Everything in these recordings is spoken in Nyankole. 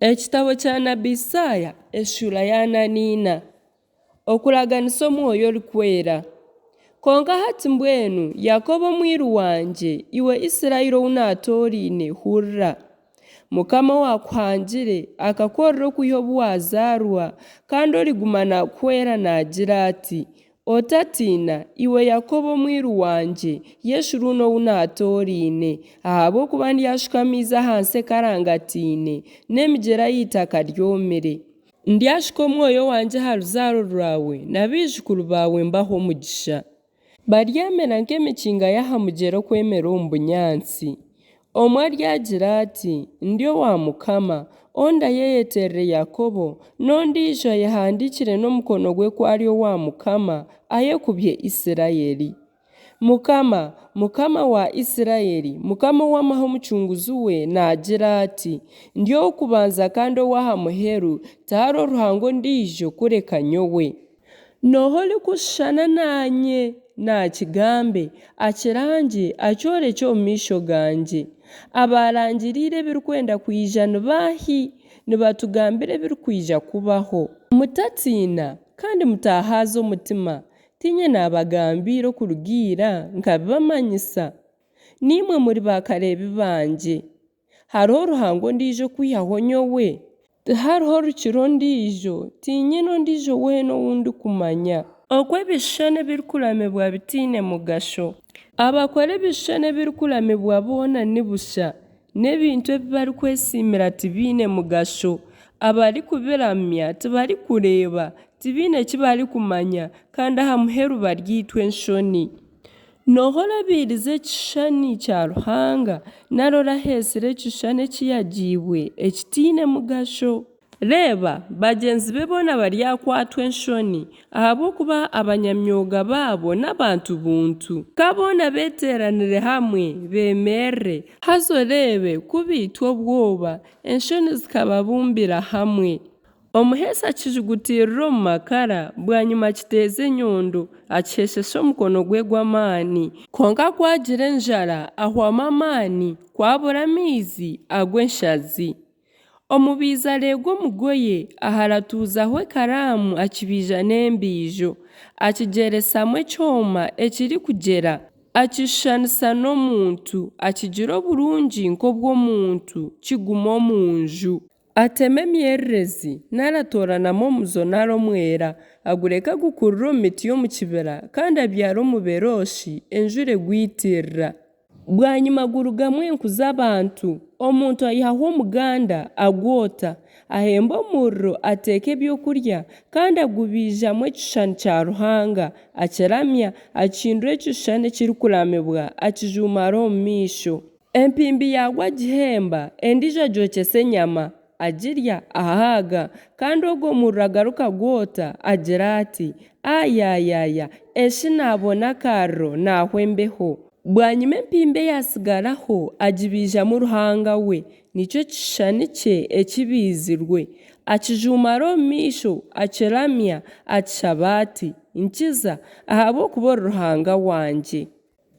Ekitabo kya nabi Isaaya eshuura ya ana na ina. Okuraganisa Omwoyo Orikwera. Kwonka hati mbwenu, Yakobo omwiru wangye, iwe Isiraeli ou naatooraine, hurira. Mukama owaakuhangire, akakuhorera okwiha obu waazaarwa, kandi origuma naakuhwera naagira ati, Otatiina, iwe Yakobo omwiru wangye, Yeshuruuni ou naatooraine, ahabw'okuba ndyashuka amaizi aha nsi ekarangataine, n'emigyera y'eitaka ryomire. Ndyashuka omwoyo wangye aha ruzaaro rwawe, na baijukuru baawe mbahe omugisha. Baryamera nk'emikinga y'aha mugyera oku emera omu bunyaatsi. Omwe aryagira ati, Ndi owa Mukama, ondi ayeyeterere Yakobo, n'ondiijo ayehandiikire n'omukono gwe ku ari owa Mukama, ayekubye Isiraeli. Mukama, Mukama wa Isiraeli, Mukama ow'amahe Omucunguzi we, naagira ati, Ndi ow'okubanza kandi ow'aha muheru, tihariho Ruhanga ondiijo kureka nyowe. N'oha orikushushana naanye? Naakigambe, akirangye, akyorekye omu maisho gangye. Abaarangiriire ebirikwenda kwija ni baahi? Nibatugambira ebirikwija kubaho. Mutatiina, kandi mutahaaza omutima. Tiinye naabagambiire okuruga ira, nkabibamanyisa? Naimwe muri baakareebi bangye. Hariho Ruhanga ondiijo okwihaho nyowe? Tihariho rukira ondiijo, tiinyine ondiijo weena ou ndikumanya. Oku ebishushani ebirikuramibwa bitaine mugasho. Abakora ebishushani ebirikuramibwa boona ni busha, n'ebintu ebi barikwesiimira tibiine mugasho. Abarikubiramya tibarikureeba, tibaine ki barikumanya, kandi aha muheru baryaitwa enshoni. Nooha orabiirize ekishushani kya Ruhanga, nari oraheesire ekishushani ekiyagiibwe ekitaine mugasho? Reeba, bagyenzi be boona baryakwatwa enshoni, ahabw'okuba abanyamyoga baabo n'abantu buntu. Ka boona beeteeranire hamwe, beemerere, haza oreebe ku baitwa obwoba, enshoni zikababumbira hamwe. Omuheesi akijugutirira omu makara, bwanyima akiteeza enyondo, akiheeshesa omukono gwe gw'amaani. Kwonka ku agira enjara, ahwamu amaani, ku abura amaizi, agwa enshazi. Omubaizi areega omugoye, aharatuuzaho ekaraamu akibaija n'embiijo, akigyeresamu ekyoma ekirikugyera, akishushanisa n'omuntu, akigira oburungi nk'obw'omuntu, kiguma omu nju. Atema emyererezi, nari atooranamu omuzo nari omwera, agureka gukurira omu miti y'omu kibira, kandi abyara omuberooshi, enjura egwitirira. Bwanyima gurugamu enku z'abantu. Omuntu aihaho omuganda, agwota, ahemba omuriro ateeka ebyokurya, kandi agubaijamu ekishushani kya Ruhanga, akiramya, akihindura ekishushani ekirikuramibwa, akijuumara omu maisho. Empimbi yaagwo agihemba, endiijo agyokyesa enyama, agirya, ahaaga, kandi ogwo muriro agaruka agwota, agira ati, Ayayaya, eshi naabona akariro, naahwa embeho! Bwanyima empimbi eyaatsigaraho agibaijamu ruhanga we, nikyo kishushani kye ekibaizirwe, akijuumara omu maisho, akiramya, akishaba ati, Nkiza, ahabw'okuba ori ruhanga wangye.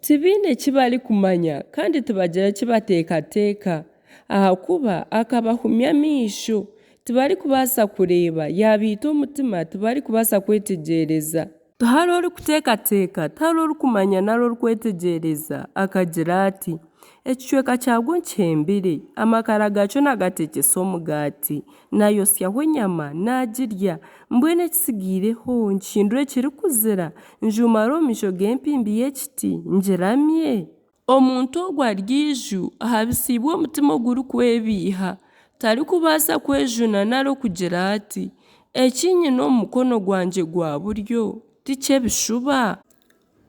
Tibaine ki barikumanya kandi tibagira ki bateekateeka, ahakuba akabahumya amaisho, tibarikubaasa kureeba, yaabaita omutima, tibarikubaasa kwetegyereza. Tihariho orikuteekateeka, tihariho orikumanya nari orikwetegyereza, akagira ati, Ekicweka kyagwo nkihembire, amakara gaakyo naagateekyesa omugaati, naayotsyaho enyama, naagirya. Mbwenu ekitsigaireho nkihindure ekirikuzira, njuumare omu maisho g'empimbi y'ekiti, ngiramye? Omuntu ogwo ari eiju, ahabisiibwe omutima ogurikwebeiha, tarikubaasa kwejuna nari okugira ati, Eki nyine omu mukono gwangye gwa buryo ti ky'ebishuba?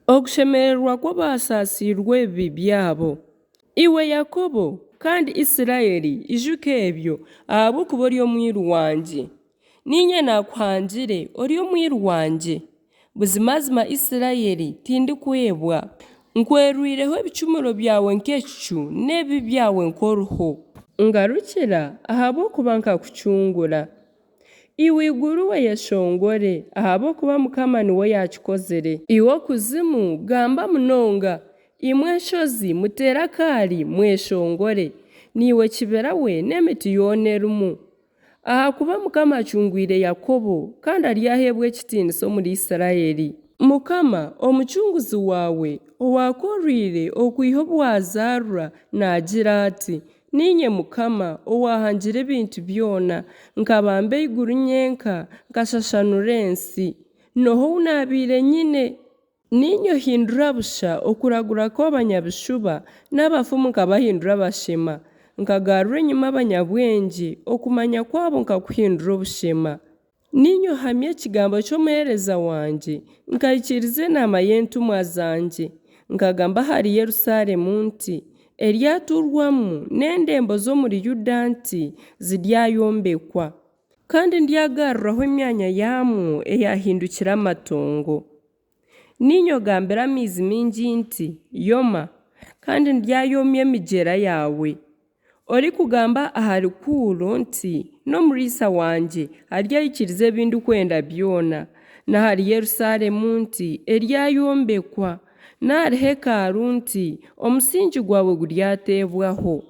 Okushemererwa kw'abaasaasiirwe ebibi byabo. Iwe Yakobo, kandi Isiraeli, ijuka ebyo, ahabw'okuba ori omwiru wangye. Niinye naakuhangire, ori omwiru wangye. Buzimazima Isiraeli, tindikwebwa. Nkwerwireho ebicumuro byawe nk'ekicu, n'ebibi byawe nk'oruho. Ngarukira, ahabw'okuba nkakucungura. Iwe iguru we yeshongore, ahabw'okuba Mukama niwe yaakikozire. Iwe okuzimu, gamba munonga! Imwe enshozi, muteere akaari, mweshongore! Naiwe kibira we, n'emiti yoona erimu. Ahakuba Mukama acungwire Yakobo, kandi aryaheebwa ekitiinisa omuri Isiraeli. Mukama, Omucunguzi waawe, owaakworeire okwiha obu waazaarwa, naagira ati, Niinye Mukama, owaahangire ebintu byona, nkabamba eiguru nyenka, nkashashaanura ensi. N'oha ou naabaire nyine? Niinye ohindura busha okuragura kw'abanyabishuba, n'abafumu nkabahindura abashema, nkagarura enyima abanyabwengye, okumanya kwabo nkakuhindura obushema. Niinye ohamya ekigambo ky'omuheereza wangye, nkahikiiriza enaama y'entumwa zangye, nkagamba ahari Yerusaalemu nti, Eryatuurwamu, n'endembo z'omuri Yuda nti, Ziryayombekwa. Kandi ndyagaruraho emyanya yaamwo eyaahindukire amatongo. Niinye ogambira amaizi maingi nti, Yoma, kandi ndyayomya emigyera yaawe. Orikugamba ahari Kuuro nti, N'omuriisa wangye, aryahikiiriza ebi ndikwenda byona. N'ahari Yerusaalemu nti, Eryayombekwa. N'ahari hekalu nti, Omusingi gwawe guryateebwaho.